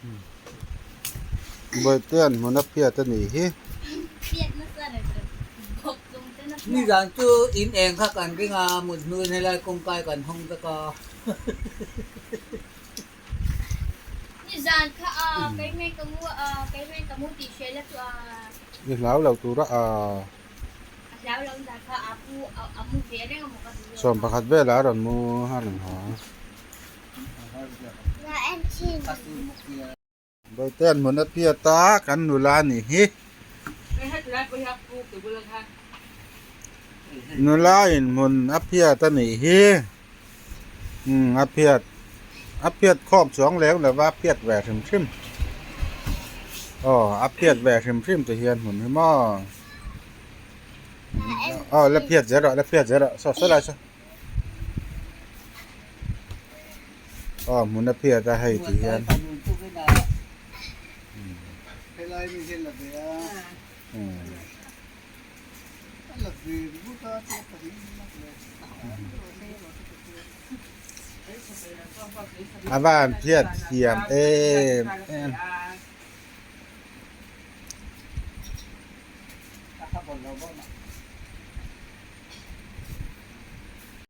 ອືມ ບໍ່ແຕ່ນຫົວໜ້າເພຍຕານີ້ເຮ. ມີຈານຈື່ອິນແອງຄັກອັນກິງາໝຸດນືນໃຫ້ລາຍກົງໄກກັນຫົງຕະກາ. ອືມ ເອີ ເອີ ລາວລາວຕູຣະ ອາ ສອມປະຄັດເວລາດອນໝູ່ຫັ້ນຫາ ໃບແຕນໝົນອາເພຍຕາກັນນຸລານີ້ເຮ ນຸລາອິນໝົນອາເພຍຕານີ້ເຮ. ອືມ ອາເພຍ ອາເພຍຄອບສອງແຫຼວ ແລ້ວວ່າອາເພຍແຫວະເຖິມໆ ອໍ ອາເພຍແຫວະເຖິມໆ ຕະຮຽນຫຸ່ນໃຫ້ໝໍ. ອໍ ແລ້ວເພຍເສຍແລ້ວ ແລ້ວເພຍເສຍແລ້ວ ຊໍ ຊໍ ຊໍ ອໍ ໝຸນອາເພຍຕາໃຫ້ຕະຮຽນ ອືມ ອືມ. ອາ ບ້ານພຽດຂຽມ ເອ ແມ່ນ ອ່າ ຂະບວນເຮົາບໍ່ມາ.